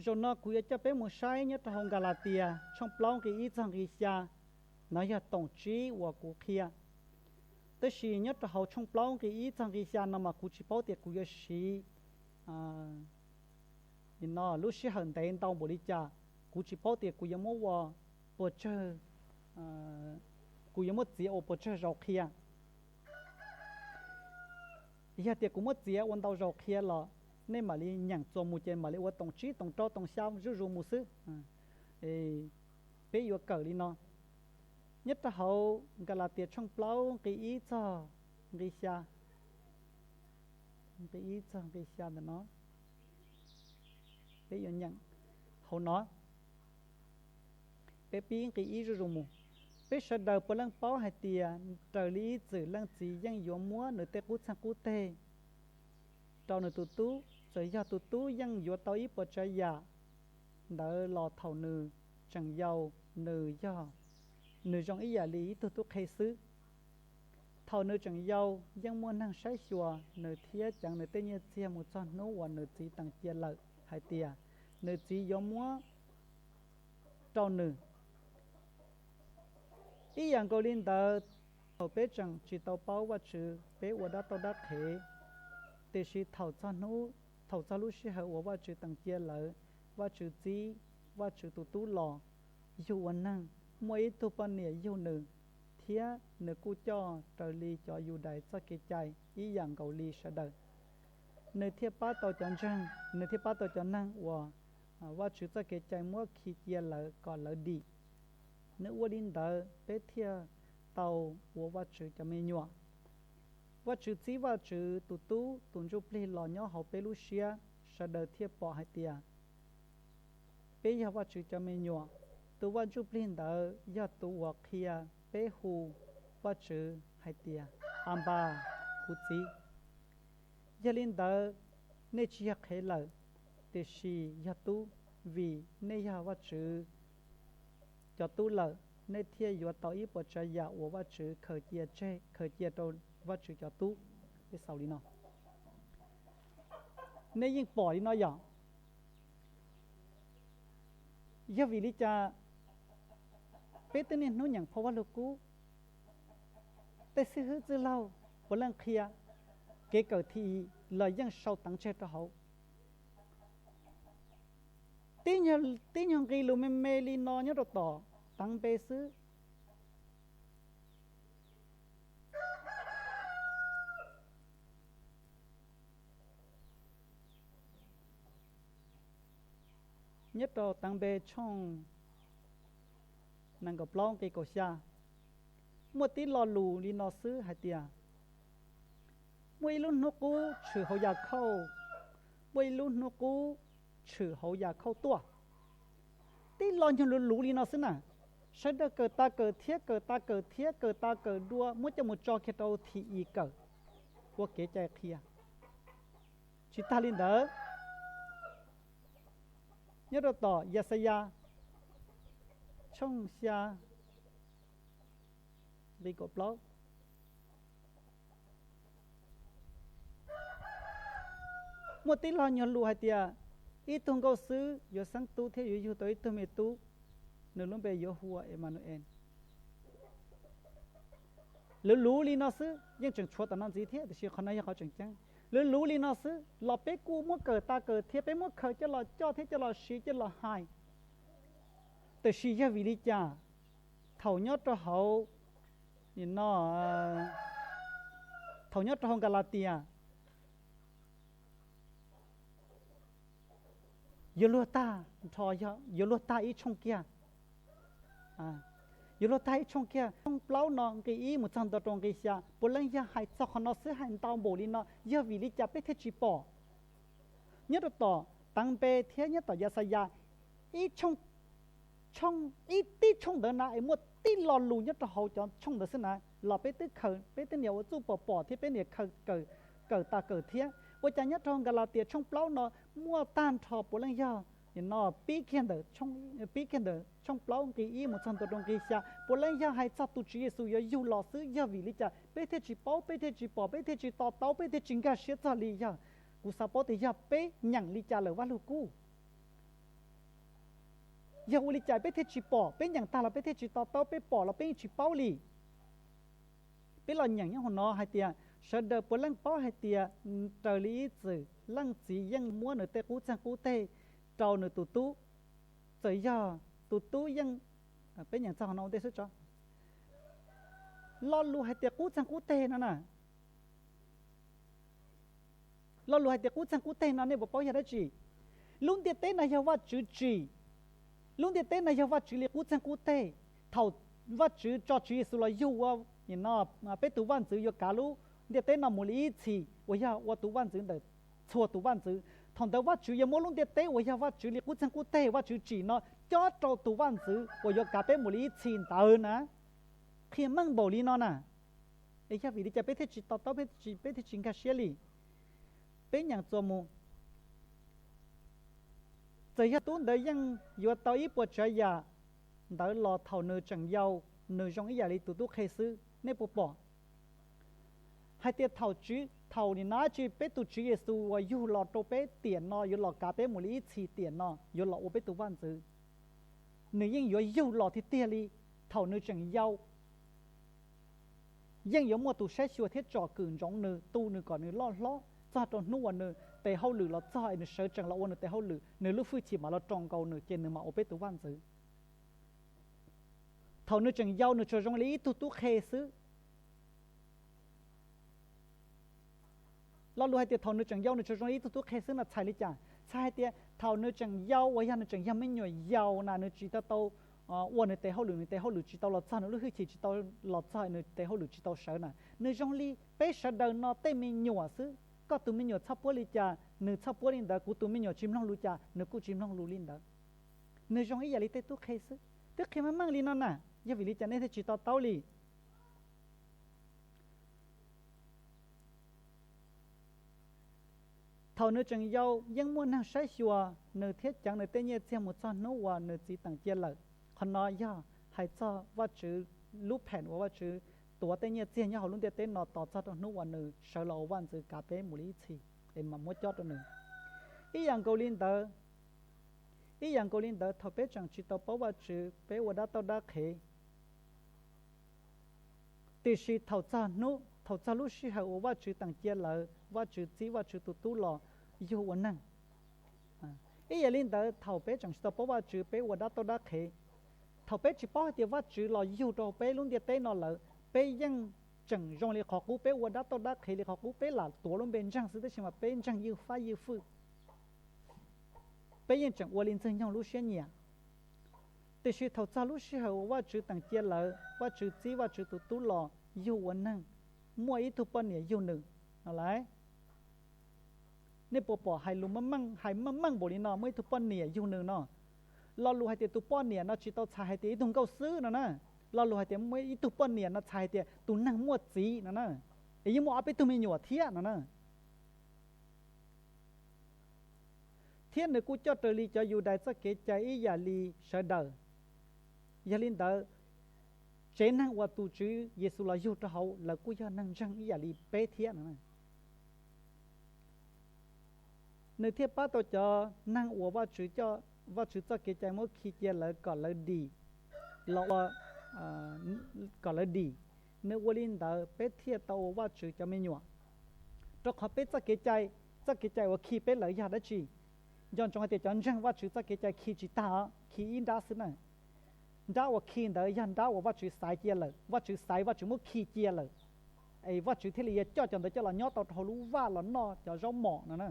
Zaum no kuv yuav coj peb mus saib nyob rau hauv Nkas Las Tias tshooj plaub nqi ib txog nqi xya. No yog toom tsib uas kuv qhia. Tab sis nyob rau hauv tshooj plaub nqi ib txog nqi xya no mas kuv tsis paub tias kuv yuav siv no lub sij hawm ntev ntau npaum li cas, kuv tsis paub tias kuv yuav muab ua puas tsawg, kuv yuav muab txiav ua puas tsawg zaus qhia. Yog tias kuv muab txiav ua ntau zaus qhia los nej mam li nyeem txuas mus ces mam li ua toom tsib toom rau toom xya zuj zus mus xwb. Peb yuav kawm li no. Nyob rau hauv Nkas Las Tias tshooj plaub nqi ib txog nqi xya, nqi ib txog nqi xya ntawm no, peb yuav nyeem hauv no. Peb pib nqi ib zuj zus mus. Peb sawv daws puav leej paub hais tias raws li ib txwm leej txiv yeej yuav muab nws tej qub txeeg qub teg rau nws tus tub, txawm yog tus tub yeej yuav tau ib puas tsav yam ntawd los thaum nws tseem yau, nws yog, nws zoo ib yam li ib tug tub qhe xwb. Thaum nws tseem yau yeej muaj neeg saib xyuas nws thiab ceev nws tej nyiaj txiag mus txog hnub uas nws txiv teem cia lawm hais tias nws txiv yuav muab rau nws. Ib yam nkaus li ntawd, thaum peb tseem tsis tau paub Vajtswv peb ua dab tauj dab qhev, tiam sis thaum txog hnub, thaum txog lub sij hawm uas Vajtswv teem cia lawm, Vajtswv txib Vajtswv tus tub los yug ua neeg, muaj ib tug poj niam yug nws, thiab nws kuj coj raws li cov Yudais txoj kev cai ib yam nkaus li sawv daws. Nws thiaj pab tau cov ntseeg, nws thiaj pab tau cov neeg uas Vajtswv txoj kev cai muab khi cia lawm kom lawv dim. Nws ua li ntawd peb thiaj tau ua Vajtswv cov me nyuam. Vajtswv txib Vajtswv tus tub tus ntsuj plig los nyob hauv peb lub siab, sawv daws thiaj pom hais tias peb yog Vajtswv cov me nyuam. Tus Vaj Ntsuj Plig ntawd yog tus uas qhia peb hu Vajtswv hais tias Anpas, kuv txiv. Yog li ntawd, nej tsis yog qhev lawm, tiam sis yog tub, vim nej yog Vajtswv cov tub lawm, nej thiaj yuav tau ib puas tsav yam uas Vajtswv khaws cia tseg, khaws cia rau Vajtswv cov tub. Peb xaus li no, nej yeej pom li no yom? Yog vim li cas peb twb niaj hnub nyeem phau Vaj Lug Kub, tej xib hwb txwj laug puav leej qhia, kev kawm thib ib los yeej sau teev tseg rau hauv. Tib nyuag nqi lus me me li no nyob rau tom teev npe xwb. Nyob rau teev npe tshooj nees nkaum plaub nqi kaum xya, muaj tib lo lus li no xwb hais tias, muaj ib lub hnub qub tshwm hauv yam khauj, muaj ib lub hnub qub tshwm hauv yam khauj tuaj. Tib lo nyuag luv luv li no xwb na, sawv daws kawm tas kawm thiab kawm tas kawm thiab kawm tas kawm dua muab coj mus tso kiag rau thim ib kawm ua kev cai qhia. Tsis tag li ntawd, nyob rau tom Yaxayas tshooj xya nqi kaum plaub, muaj tib lo nyuag lus hais tias, ib tug nkauj xwb yuav xeeb tub thiab yuav yug tau ib tug me tub, nws lub npe yuav hu ua Emanu-el. Luv luv li no xwb, yeej tseem tshuav tom no ntxiv thiab, tiam sis qhov no yog qhov tseem ceeb. Luv luv li no xwb los peb kuj muab kawm tas kawm thiab peb muab khaws coj los coj thiab coj los siv coj los hais. Tiam sis yog vim li cas thaum nyob rau hauv, no, thaum nyob rau hauv Nkalatias yuav luag tag nrho, yuav luag tag ib tshooj kiag, yuav luag tag ib tshooj kiag. Tshooj plaub no nqi ib mus txog ntua rau nqi xya puav leej yog hais txog qhov no xwb, hais ntau npaum li no, yog vim li cas peb thiaj tsis pom? Nyob rau tom teev npe thiab nyob tom Yaxayas, ib tshooj, ib tib tshooj ntawd na es muaj tib lo lus nyob rau hauv cov tshooj ntawd xwb na los peb twb khaws, peb twb niam ua txuj pom pom thiab peb niam khaws, kawm tas kawm thiab. Ua cas nyob rau Nkalatias tshooj plaub no muaj tag nrho puav leej yog, no, pib kiag ntawm, pib kiag ntawm tshooj plaub nqi ib mus txog ntua rau nqi xya puav leej yog hais txog tus Tswv Yexus yuav yug los xwb. Yog vim li cas peb thiaj tsis paub, peb thiaj tsis pom, peb thiaj tsis to taub, peb thiaj tsis nkag siab txog li? Yog kuv xav paub tias yog peb nyeem li cas lawm Vaj Lug Kub. Yog ua li cas peb thiaj tsis pom? Peb nyeem tag los peb thiaj tsis to taub, peb pom los peb yeej tsis paub li. Peb los nyeem nyob hauv no hais tias, sawv daws puav leej paub hais tias raws li ib txwm leej txiv yeej muab nws tej qub txeeg qub teg rau nws tus tub. Txawm yog tus tub yeej, peb nyeem txog hauv no ua ntej xwb tso. Lo lus hais tias qub txeeg qub teg no na, lo lus hais tias qub txeeg qub teg no nej puas paub yog dab tsi? Lub ntiaj teb no yog Vajtswv tsim. Lub ntiaj teb no yog Vajtswv li qub txeeg qub teg. Thaum Vajtswv tso Tswv Yexus los yug ua, no, peb tus vaj ntxwv yuav kav lub ntiaj teb no mus li ib txhis uas yog ua tus vaj ntxwv ntawm txhua tus vaj ntxwv. Thaum ntawd Vajtswv yuav muab lub ntiaj teb uas yog Vajtswv li qub txeeg qub teg Vajtswv tsim no cob rau tus vaj ntxwv uas yuav kav peb mus li ib txhis ntawd na. Qhia meej npaum li no na. Es yog vim li cas peb thiaj tsis to taub, peb thiaj tsis nkag siab li? Peb nyeem txuas mus. Txawm yog tub ntawd yeej yuav tau ib puas tsav yam ntawd los thaum nws tseem yau, nws zoo ib yam li tus tub qhe xwb. Nej puas pom hais tias thaum, thaum nim no tsis peb tus Tswv Yexus uas yug los rau peb tiam no yuav los kav peb mus li ib txhis tiam no yuav los ua peb tus vaj ntxwv, nws yeej yuav yug los tiag tiag li thaum nws tseem yau. Yeej yuav muaj tus saib xyuas thiab tsom kwm ntsoov nws, tu nws kom nws loj hlob txog rau hnub uas nws tes hauj lwm los txog es nws sawv tsees los ua nws tes hauj lwm, nws lub hwj chim mam los rau nkaus nws ces nws mam ua peb tus vaj ntxwv. Thaum nws tseem yau nws tsuas zoo li ib tug tub qhe xwb. Lo lus hais tias thaum nws tseem yau nws tsuas zoo li ib tug tub qhe xwb no txhais li cas? Txhais hais tias thaum nws tseem yau uas yog nws tseem yog me nyuam yaus na nws tsis tau tau ua nws tes hauj lwm, nws tes hauj lwm tsis tau los txog, nws lub hwj chim tsis tau los txog, nws tes hauj lwm tsis tau sawv na. Nws zoo li peb sawv daws no tej me nyuam xwb. Koj tus me nyuam txhoj puab li cas nws txhoj puab li ntawd, kuv tus me nyuam tsis mloog lus cas nws kuj tsis mloog lus li ntawd. Nws zoo ib yam li tej tub qhe xwb. Twb qhia meej meej li no na, yog vim li cas nej thiaj tsis to taub li? Thaum nws tseem yau yeej muaj neeg saib xyuas nws thiab ceev nws tej nyiaj txiag mus txog hnub uas nws txiv teem cia lawm. Qhov no yog hais txog Vajtswv lub pheem uas Vajtswv tuav tej nyiaj txiag nyob hauv lub ntiaj teb no tos txog rau hnub uas nws sawv los ua vaj ntxwv kav peb mus li ib txhis es mam muab cob rau nws. Ib yam nkaus li ntawd, ib yam nkaus li ntawd thaum peb tseem tsis tau paub Vajtswv peb ua dab tauj dab qhev. Tiam sis thaum txog hnub, thaum txog lub sij hawm uas Vajtswv teem cia lawv, Vajtswv txib Vajtswv tus tub los yug ua neeg. Ib yam li ntawd thaum peb tseem tsis tau paub Vajtswv peb ua dab tauj dab qhev. Thaum peb tsis paub hais tias Vajtswv los yug rau peb lub ntiaj teb no lawm, peb yeej tseem zoo li qhov qub peb ua dab tauj dab qhev li qhov qub peb lam tuav lub npe ntseeg xwb tab sis mas peb ntseeg ywj fab ywj fwj. Peb yeej tseem ua li Ntxwg Nyoog lub siab nyiam. Tiam sis thaum txog lub sij hawm uas Vajtswv teem cia lawv, Vajtswv txib Vajtswv tus tub los yug ua neeg, muaj ib tug poj niam yug nws no lauj. Nej puas pom hais lus meej meej, hais meej meej npaum li no, muaj ib tug poj niam yug nws no. Lo lus hais tias tus poj niam no tsis tau txhais hais tias ib tug nkauj xwb no na. Lo lus hais tias muaj ib tug poj niam no txhais hais tias tus neeg muaj txiv no na, es yeej muaj ob peb tug me nyuam thiab no na. Thiab nws kuj coj raws li cov Yudais txoj kev cai ib yam li sawv daws. Yog li ntawd, tsev neeg uas tus Tswv Yexus los yug rau hauv lawv kuj yog neeg ntseeg ib yam li peb thiab no. Nws thiaj pab tau cov neeg uas Vajtswv, Vajtswv txoj kev cai muab khi cia lawv kom lawv dim, los ua, kom lawv dim. Nws ua li ntawd peb thiaj tau ua Vajtswv cov me nyuam. Rau qhov peb txoj kev cai, txoj kev cai uas khi peb lawv yog dab tsi? Nco ntsoov hais tias cov ntseeg Vajtswv txoj kev cai khi tsis tag, khi ib nrab xwb na. Nrab uas khi ntawd yog nrab uas Vajtswv xaiv cia lawm, Vajtswv xaiv, Vajtswv muab khi cia lawm, es Vajtswv thiaj li yuav coj cov ntawd coj los nyob tau rau hauv lub vaj los noj cov zaub mom no na.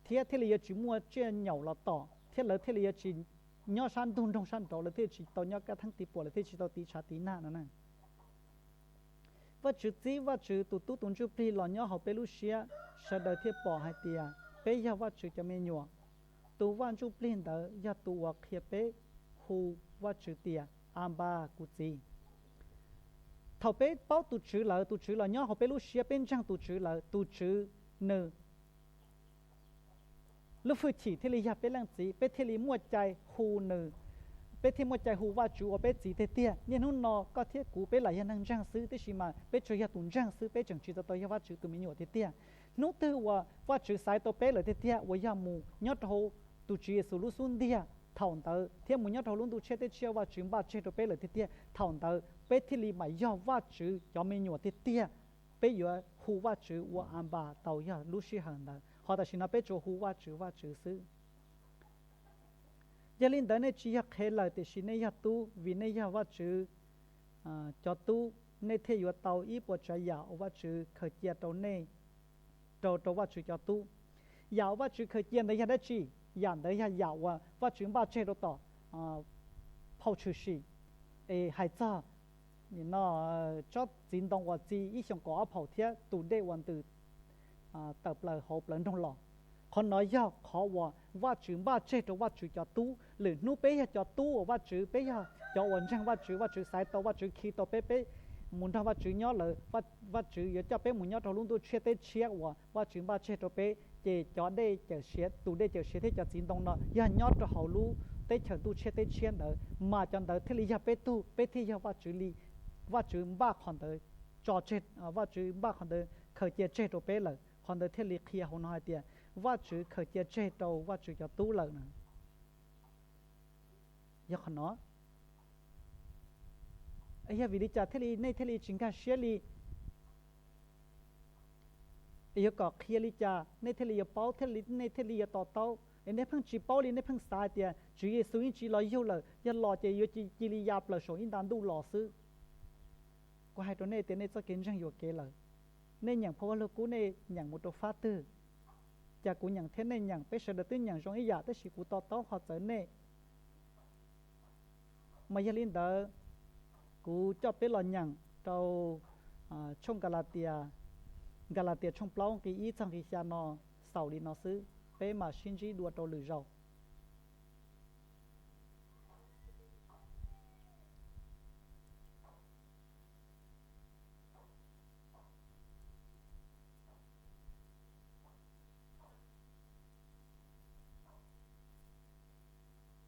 Thiab thiaj li yuav tsis muaj tsiaj nyaum los tom, thiab lawv thiaj li yuav tsis nyob sab ntug nroog sab nraud, lawv thiaj tsis tau nyob kaj theeb tiv puam, lawv thiaj tsis tau tiv tshav tiv nag no na. Vajtswv txib Vajtswv tus tub tus ntsuj plig los nyob hauv peb lub siab, sawv daws thiaj pom hais tias peb yog Vajtswv cov me nyuam. Tus Vaj Ntsuj Plig ntawd yog tus uas qhia peb hu Vajtswv tias, Anpas, kuv Txiv. Thaum peb paub tus Tswv lawm, tus Tswv los nyob hauv peb lub siab, peb ntseeg tus Tswv lawm, tus Tswv nws lub hwj chim thiaj li yog peb leej txiv, peb thiaj li muaj cai hu nws, peb thiaj muaj cai hu Vajtswv ua peb txiv tiag tiag. Niaj hnub no koj thiab kuv peb lam yog neeg ntseeg xwb, tiam sis mas peb tsuas yog tus ntseeg xwb, peb tseem tsis tau tau yog Vajtswv tus me nyuam tiag tiag. Hnub twg uas Vajtswv xaiv tau peb lawm tiag tiag uas yog mus nyob rau hauv tus Tswv Yexus lub xub ntiag, thaum ntawd thiab mus nyob rau hauv lub ntuj tshiab teb tshiab Vajtswv npaj tseg rau peb lawm tiag tiag, thaum ntawd peb thiaj li mam yog Vajtswv cov me nyuam tiag tiag. Peb yuav hu Vajtswv ua Anpas tau yog lub sij hawm ntawd, ho tam sim no peb tsuas hu Vajtswv Vajtswv xwb. Yog li ntawd nej tsis yog qhev lawm tiam sis nej yog tub, vim nej yog Vajtswv cov tub, nej thiaj yuav tau ib puas tsav yam uas Vajtswv khaws cia rau nej, rau rau Vajtswv cov tub. Yam uas Vajtswv khaws cia ntawd yog dab tsi? Yam ntawd yog yam uas Vajtswv npaj tseg rau tom phau tshwm sim, es hais txog no, tsob txiv ntoo uas txi ib xyoos kaum ob phaum thiab tus dej uas ntws tawm plaws hauv plawv nroog los. Qhov no yog qhov uas Vajtswv npaj tseg rau Vajtswv cov tub. Lwm hnub peb yog cov tub uas Vajtswv, peb yog cov uas ntseeg Vajtswv, Vajtswv xaiv tau, Vajtswv khi tau peb, peb mus nrog Vajtswv nyob lawm, Vajtswv yuav coj peb mus nyob rau lub ntuj tshiab teb tshiab uas Vajtswv npaj tseg rau peb, ces cov dej cawm siav, tus dej cawm siav thiab cov txiv ntoo no yog nyob rau hauv lub teb chaws ntuj tshiab teb tshiab ntawd, mas cov ntawd thiaj li yog peb tug, peb thiaj yog Vajtswv li. Vajtswv npaj qhov ntawd tso tseg, Vajtswv npaj qhov ntawd khaws cia tseg rau peb lawm, qhov ntawd thiaj li qhia hauv no hais tias Vajtswv khaws cia tseg rau Vajtswv cov tub lawm na. Yog qhov no, yog vim li cas thiaj li nej thiaj li tsis nkag siab li? Yuav kom qhia li cas nej thiaj li yuav paub, thiaj li nej thiaj li yuav to taub? Es nej pheej tsis paub li, nej pheej xav hais tias Tswv Yexus yeej tsis los yug lawm, yog los ces yuav cia li ya plaws saum ib nta ntuj los xwb. Kuv hais rau nej tias nej txoj kev ntseeg yuam kev lawm. Nej nyeem phau Vaj Lug Kub nej nyeem mus rau fab twg? Cas kuv nyeem thiab nej nyeem, peb sawv daws twb nyeem zoo ib yam, tab sis kuv to taub qhov txawv nej. Mas yog li ntawd, kuv coj peb los nyeem rau tshooj Kalatias, Kalatias tshooj plaub nqi ib txog nqi xya no, xaus li no xwb, peb mam sib ntsib dua rau lwm zaus.